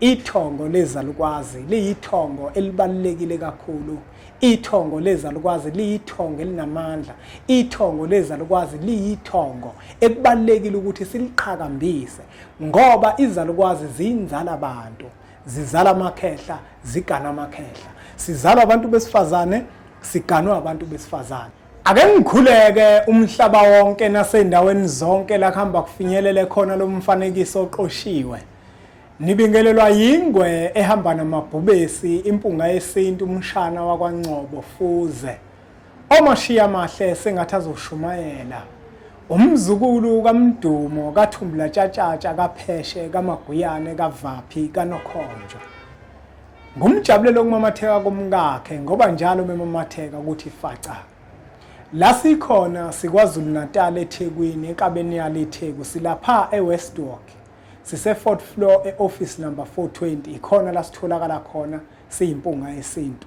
Ithongo lezalukwazi liyithongo elibalulekile kakhulu. Ithongo lezalukwazi liyithongo elinamandla. Ithongo lezalukwazi liyithongo ekubalulekile ukuthi siliqhakambise ngoba izalukwazi ziyinzala bantu. Zizala amakhehla, zigana amakhehla. Sizalwa abantu besifazane, siganwa abantu besifazane. Ake ngikhuleke umhlaba wonke nasendaweni zonke la kuhamba kufinyelele khona lo mfanekiso oqoshiwe. Nibingelelwa yingwe ehamba namabhubesi impunga yesintu umshana wakwaNgcobo Fuze. Omashiya amahle sengathi azoshumayela. Umzukulu kaMdumo kaThumbula Tshatshatsha kaPheshe kaMaguyane kaVaphi kaNokhonjwa. Ngumjabulelo okumamatheka komkakhe ngoba njalo memamatheka ukuthi faca. La sikhona siKwaZulu Natal eThekwini enkabeni yalo iTheku silapha eWestwalk. Sise-fourth floor e-office number 420 ikhona la sitholakala khona siyimpunga yesintu.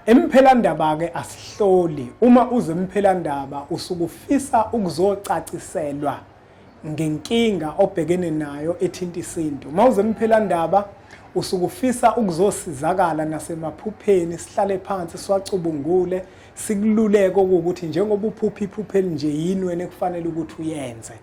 Emphelandaba-ke asihloli. Uma uze emphelandaba usuke ufisa ukuzocaciselwa ngenkinga obhekene nayo ethinta isintu. Uma uze emphelandaba usuke ufisa ukuzosizakala nasemaphupheni sihlale phansi siwacubungule sikululeke okuwukuthi njengoba uphupha iphupha elinje yini wena ekufanele ukuthi uyenze.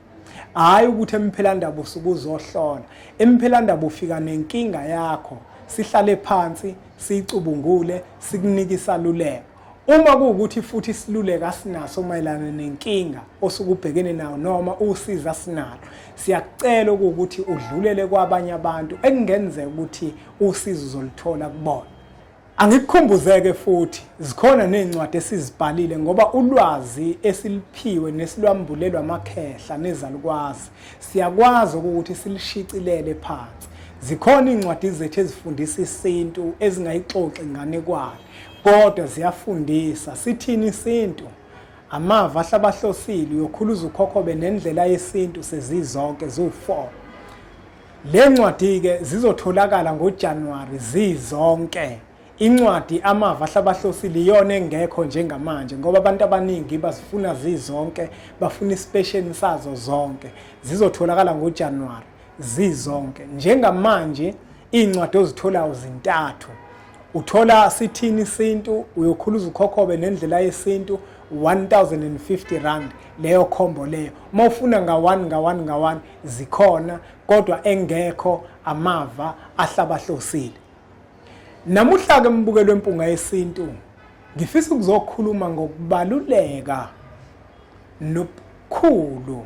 Hhayi ukuthi emphelandaba usuke uzohlola. Emphelandaba ufika nenkinga yakho, sihlale phansi siyicubungule, sikunike isaluleko. Uma kuwukuthi futhi isiluleko asinaso mayelana nenkinga osuke ubhekene nayo noma usizo asinalo, siyakucela okuwukuthi udlulele kwabanye abantu ekungenzeka ukuthi usizo uzoluthola kubona. Angikukhumbuzeke futhi zikhona nezincwadi esizibhalile ngoba ulwazi esiliphiwe nesilwambulelwa amakhehla nezalukwazi siyakwazi ukuthi silishicilele phansi. Zikhona izincwadi zethu ezifundisa isintu ezingayixoxi inganekwane kodwa ziyafundisa. Sithini isintu? Amava ahlabahlosile uyokhuluza ukhokhobe nendlela yesintu sezizonke ziwu-4. Le ncwadi-ke zizotholakala ngoJanuwari zizonke. Incwadi Amava Ahlabahlosile iyona engekho njengamanje ngoba abantu abaningi bazifuna zizonke, bafuna isipesheni sazo zonke. Zizotholakala ngoJanuwari zizonke. Njengamanje iy'ncwadi ozitholayo zintathu. Uthola Sithini Isintu, Uyokhuluza Ukhokhobe Nendlela Yesintu, 1050 rand leyo khombo leyo. Uma ufuna nga-one nga-one nga-one zikhona kodwa engekho amava ahlabahlosile. Namuhla-ke mbukelo wempunga yesintu ngifisa ukuzokhuluma ngokubaluleka nobukhulu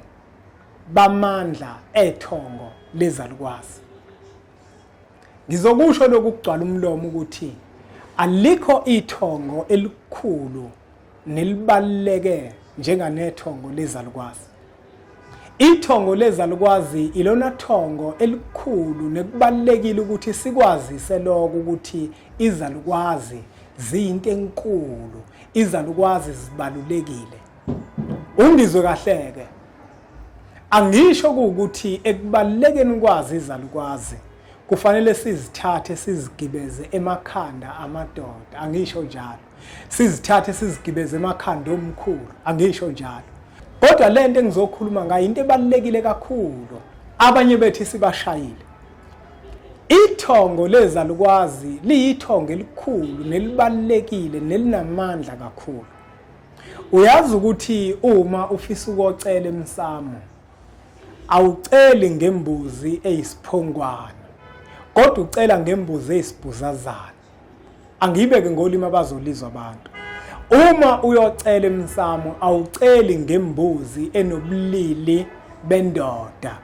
bamandla ethongo lezalukwazi. Ngizokusho lokhu kugcwala umlomo ukuthi alikho ithongo elikhulu nelibaluleke njenganethongo lezalukwazi. Ithongo lezalukwazi ilona thongo elikhulu nekubalulekile ukuthi sikwazise lokho ukuthi izalukwazi ziyinto enkulu, izalukwazi zibalulekile. Ungizwe kahle-ke, angisho kuwukuthi ekubalulekeni kwazi izalukwazi kufanele sizithathe sizigibeze emakhanda amadoda, angisho njalo. Sizithathe sizigibeze emakhanda omkhulu, angisho njalo. Kodwa le nto engizokhuluma ngayo into ebalulekile kakhulu. Abanye bethu sibashayile. Ithongo lezalukwazi liyithongo elikhulu nelibalulekile nelinamandla kakhulu. Uyazi ukuthi uma ufisa ukocela emsamo awuceli ngembuzi eyisiphongwana kodwa ucela ngembuzi eyisibhuzazana. Angiyibeke ngolimi abazolizwa abantu. Uma uyocela emsamo awuceli ngembuzi enobulili bendoda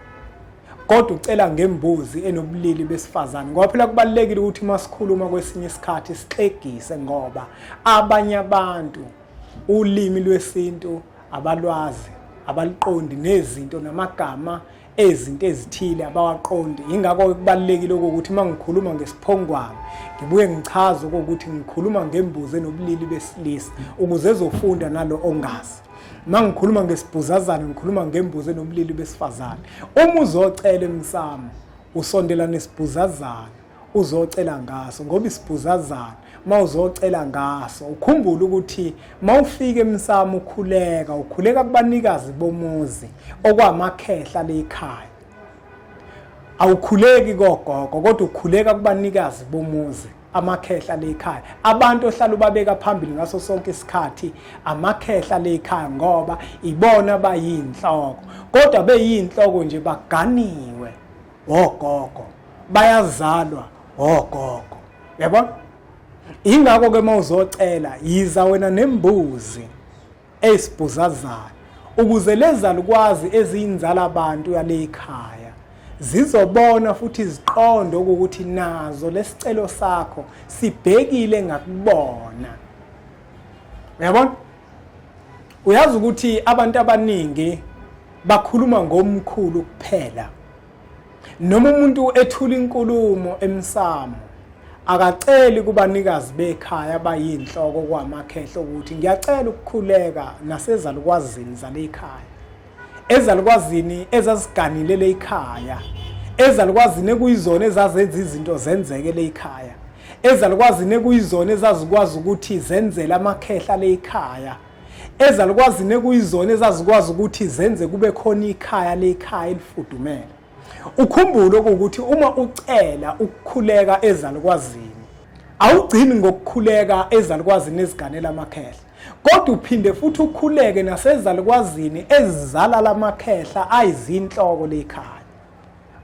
kodwa ucela ngembuzi enobulili besifazane ngoba phela kubalulekile ukuthi uma sikhuluma kwesinye isikhathi sixegise ngoba abanye abantu ulimi lwesintu abalwazi abaluqondi nezinto namagama ezinto ezithile abawaqondi. Yingakho-ke kubalulekile okokuthi uma ngikhuluma ngesiphongwane ngibuye ngichaze okokuthi ngikhuluma ngembuzi enobulili besilisa ukuze ezofunda nalo ongazi. Uma ngikhuluma ngesibhuzazane ngikhuluma ngembuzi enobulili besifazane. Uma uzocela emsamo usondela nesibhuzazana uzocela ngaso ngoba isibhuzazana uma uzocela ngaso ukhumbule ukuthi uma ufika emsamo ukhuleka ukhuleka kubanikazi bomuzi okwamakhehla lekhaya. Awukhuleki kogogo kodwa ukhuleka kubanikazi bomuzi, amakhehla lekhaya, abantu ohlala ubabeka phambili ngaso sonke isikhathi, amakhehla lekhaya, ngoba ibona bayinhloko. Kodwa beyinhloko nje baganiwe ogogo, bayazalwa ogogo, uyabona? Ingakho ke mawuzocela, yiza wena nembuzi eyisibhuzazana, ukuze lezalukwazi eziyinzala abantu yalekhaya zizobona futhi ziqonde ukuthi nazo lesicelo sakho sibhekile ngakubona. Uyabona? Uyazi ukuthi abantu abaningi bakhuluma ngomkhulu kuphela. Noma umuntu ethula inkulumo emsamo, akaceli kubanikazi bekhaya abayinhloko kwamakhehla ukuthi ngiyacela ukukhuleka nasezalukwazini zalekhaya, ezalukwazini ezaziganile lekhaya, ezalukwazini ekuyizona ezazenza izinto zenzeke lekhaya, ezalukwazini ekuyizona ezazikwazi ukuthi zenzele amakhehla lekhaya, ezalukwazini ekuyizona ezazikwazi ukuthi zenze kube khona ikhaya lekhaya elifudumele. Ukhumbule ukuthi uma ucela ukukhuleka ezalukwazini, awugcini ngokukhuleka ezalukwazini eziganela amakhehla, kodwa uphinde futhi ukhuleke nasezalukwazini ezizala lamakhehla ayizinhloko lekhaya.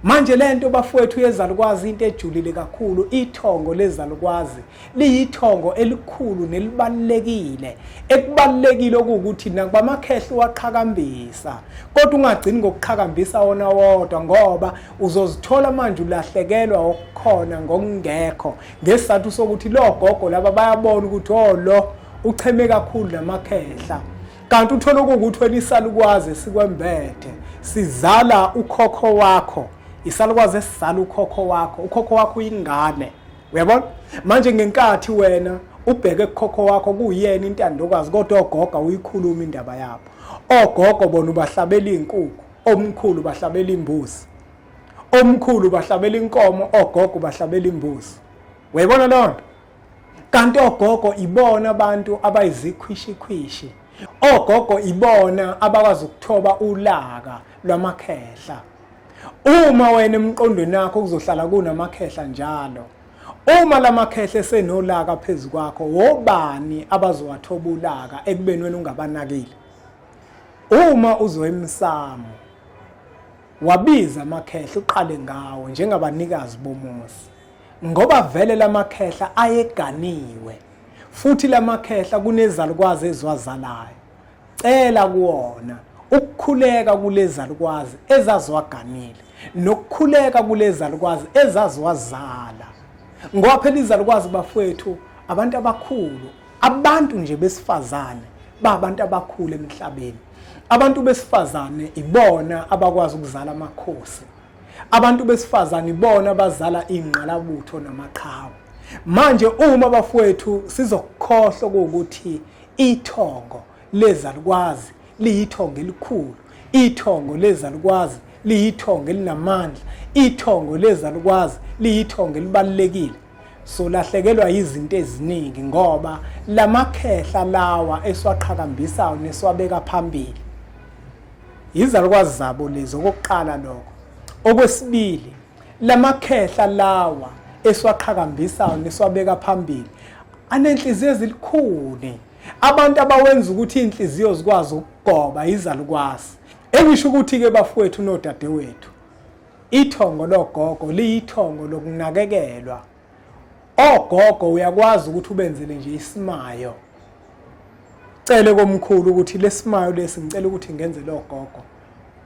Manje lento bafowethu yezalukwazi into ejulile kakhulu. Ithongo lezalukwazi liyithongo elikhulu nelibalulekile, ekubalulekile okuwukuthi nakuba amakhehla uwaqhakambisa, kodwa ungagcini ngokuqhakambisa wona wodwa, ngoba uzozithola manje ulahlekelwa okukhona ngokungekho, ngesizathu sokuthi lo gogo laba bayabona ukuthi oh, lo ucheme kakhulu namakhehla, kanti uthole ukuthi wena isalukwazi esikwembethe sizala ukhokho wakho, isalukwazi esizala ukhokho wakho, ukhokho wakho uyingane. Uyabona? Manje ngenkathi wena ubheke kukhokho wakho kuyena intandokazi, kodwa ogogo uyikhuluma indaba yabo. Ogogo bona ubahlabela izinkukhu, omkhulu bahlabela imbuzi, omkhulu bahlabela inkomo, ogogo bahlabela imbuzi. Uyayibona leyo nto? Kanti ogogo ibona abantu abayizikhwishikhwishi, ogogo ibona abakwazi ukuthoba ulaka lwamakhehla. Uma wena emqondweni wakho kuzohlala kunamakhehla njalo, uma lamakhehla esenolaka phezu kwakho, wobani abazowathoba ulaka ekubeni wena ungabanakile? Uma uzoyemsamo, wabiza amakhehla, uqale ngawo njengabanikazi bomuzi, ngoba vele lamakhehla ayeganiwe, futhi lamakhehla kunezalukwazi eziwazalayo. Cela kuwona ukukhuleka kulezalukwazi ezaziwaganile nokukhuleka kulezalukwazi ezaziwazala, ngoba phela izalukwazi bafowethu abantu abakhulu, abantu nje besifazane babantu abakhulu emhlabeni. Abantu besifazane ibona abakwazi ukuzala amakhosi, abantu besifazane ibona abazala ingqalabutho namaqhawe. Manje uma bafowethu sizokukhohlwa ukuthi ithongo lezalukwazi liyithongo elikhulu, ithongo lezalukwazi liyithongo elinamandla, ithongo lezalukwazi liyithongo elibalulekile, solahlekelwa izinto eziningi, ngoba lamakhehla lawa esiwaqhakambisayo nesiwabeka phambili izalukwazi zabo lezi. Okokuqala lokho. Okwesibili, lamakhehla lawa esiwaqhakambisayo nesiwabeka phambili anenhliziyo ezilikhuni. Abantu abawenza ukuthi inhliziyo zikwazi ukugoba izalukwazi. Engisho ukuthi-ke bafowethu nodadewethu, ithongo logogo liyithongo lokunakekelwa. Ogogo uyakwazi ukuthi ubenzele nje isimayo, cele komkhulu ukuthi lesimayo lesi ngicela ukuthi ngenzele ogogo.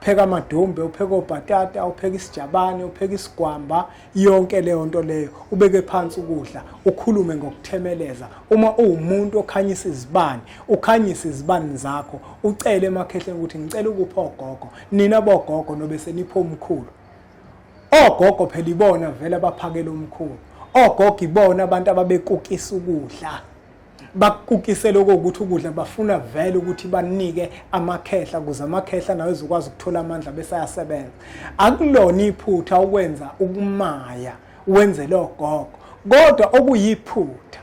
Upheka amadumbe, upheka obhatata, upheka isijabane, upheka isigwamba, yonke leyo nto leyo, ubeke phansi ukudla, ukhulume ngokuthemeleza. Uma uwumuntu okhanyisa izibani, ukhanyise izibani zakho, ucele emakhehleni ukuthi ngicela ukupha ogogo, nina bogogo nobe senipha omkhulu. Ogogo phela ibona vele abaphakela omkhulu, ogogo ibona abantu ababekukisa ukudla, bakukukise lokho ukuthi ukudla bafuna vele ukuthi banike amakhehla ukuze amakhehla nawo ezokwazi ukuthola amandla bese ayasebenza. Akulona iphutha ukwenza ukumaya wenzele ogogo, kodwa okuyiphutha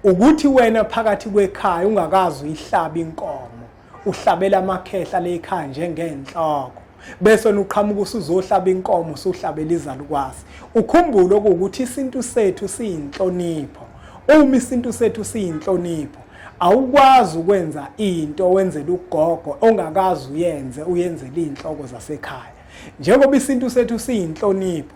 ukuthi wena phakathi kwekhaya ungakazi uyihlaba inkomo, uhlabela amakhehla lekhaya njengenhloko. Bese uqhamuka usuzohlaba inkomo usuhlabela izalukwazi. Ukhumbule ukuthi isintu sethu siyinhlonipho. Uma isintu sethu siyinhlonipho, awukwazi ukwenza into wenzela ugogo ongakazi uyenze uyenzele izinhloko zasekhaya. Njengoba isintu sethu siyinhlonipho,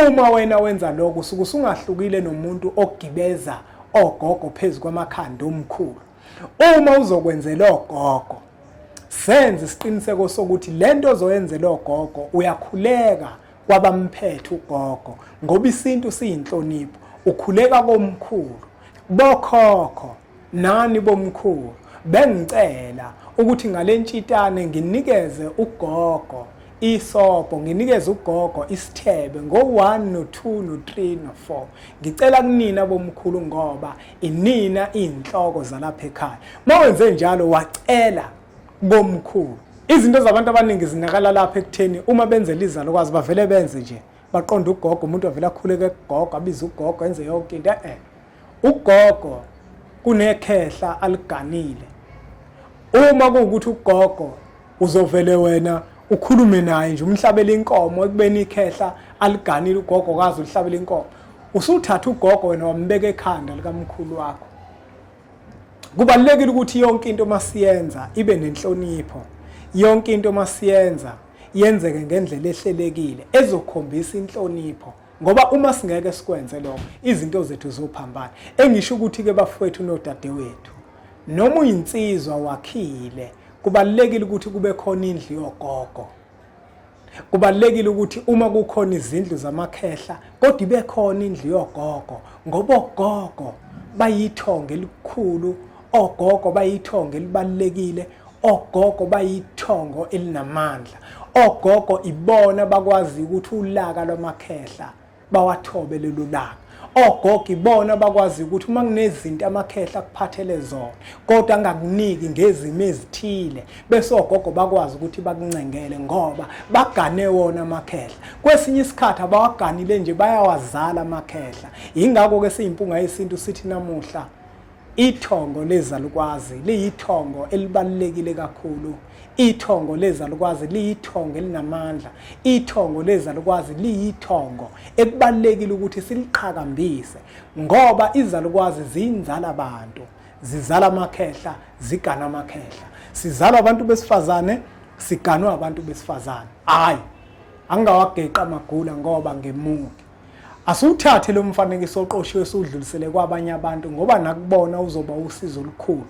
uma wena wenza lokho usuke usungahlukile nomuntu ogibeza ogogo phezu kwamakhanda omkhulu. Uma uzokwenzela ogogo, senze isiqiniseko sokuthi lento ozoyenzela ogogo uyakhuleka kwabamphethe ugogo, ngoba isintu siyinhlonipho. Ukhuleka komkhulu, bokhokho nani bomkhulu, bengicela ukuthi ngalentshitane nginikeze ugogo isobho, nginikeze ugogo isithebe ngo-1 no-2 no-3 no-4. Ngicela kunina bomkhulu ngoba inina iy'nhloko zalapha ekhaya. Uma wenze njalo wacela komkhulu. Izinto zabantu abaningi zinakala lapha ekutheni uma benzela izalukwazi bavele benze nje, baqonde ugogo, umuntu avele akhuleke kugogo, abize ugogo, enze yonke into. E-e, ugogo kunekhehla aliganile. Uma kuwukuthi ugogo uzovele wena ukhulume naye nje umhlabele inkomo ekubeni ikhehla aliganile, ugogo kazi ulihlabela inkomo, usuthatha ugogo wena wambeka ekhanda likamkhulu wakho. Kubalulekile ukuthi yonke into masiyenza ibe nenhlonipho, yonke into masiyenza yenzeke ngendlela ehlelekile ezokhombisa inhlonipho, ngoba uma singeke sikwenze lokho izinto zethu zophambana. Engisho ukuthi ke bafowethu nodadewethu, noma uyinsizwa wakhile, kubalulekile ukuthi kube khona indlu yogogo. Kubalulekile ukuthi uma kukhona izindlu zamakhehla kodwa ibe khona indlu yogogo, ngoba ogogo bayithongo elikhulu, ogogo bayithongo elibalulekile, ogogo bayithongo elinamandla. Ogogo ibona bakwazi ukuthi ulaka lwamakhehla bawathobe lelo laka. Ogogo ibona bakwazi ukuthi uma kunezinto amakhehla akuphathele zona kodwa angakuniki ngezimo ezithile, bese ogogo bakwazi ukuthi bakuncengele ngoba bagane wona amakhehla. Kwesinye isikhathi abawaganile nje, bayawazala amakhehla. Yingakho-ke siyimpunga yesintu sithi namuhla ithongo lezalukwazi liyithongo elibalulekile kakhulu. Ithongo lezalukwazi liyithongo elinamandla. Ithongo lezalukwazi liyithongo ekubalulekile ukuthi siliqhakambise, ngoba izalukwazi ziyinzala bantu, zizala amakhehla, zigana amakhehla. Sizalwa abantu besifazane, siganwa abantu besifazane. Hhayi, angingawageqa amagula ngoba ngemuke. Asiwuthathe lo mfanekiso oqoshiwe siwudlulisele kwabanye abantu, ngoba nakubona uzoba usizo olukhulu.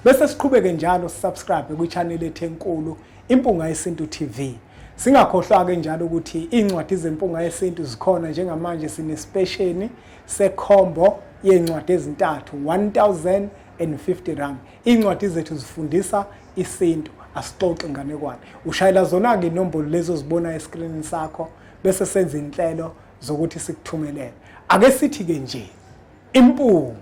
Bese siqhubeke njalo sisubscribe kwi-channel ethu enkulu Impunga Yesintu TV. Singakhohlwa-ke njalo ukuthi iy'ncwadi zeMpunga Yesintu zikhona njengamanje. Sinesipesheni sekhombo yey'ncwadi ezintathu, 1050 rand. Iy'ncwadi zethu zifundisa isintu, asixoxi nganekwane. Ushayela zona-ke inombolo lezi ozibona eskrinini sakho, bese senza inhlelo zokuthi sikuthumelele. Ake sithi-ke nje impunga.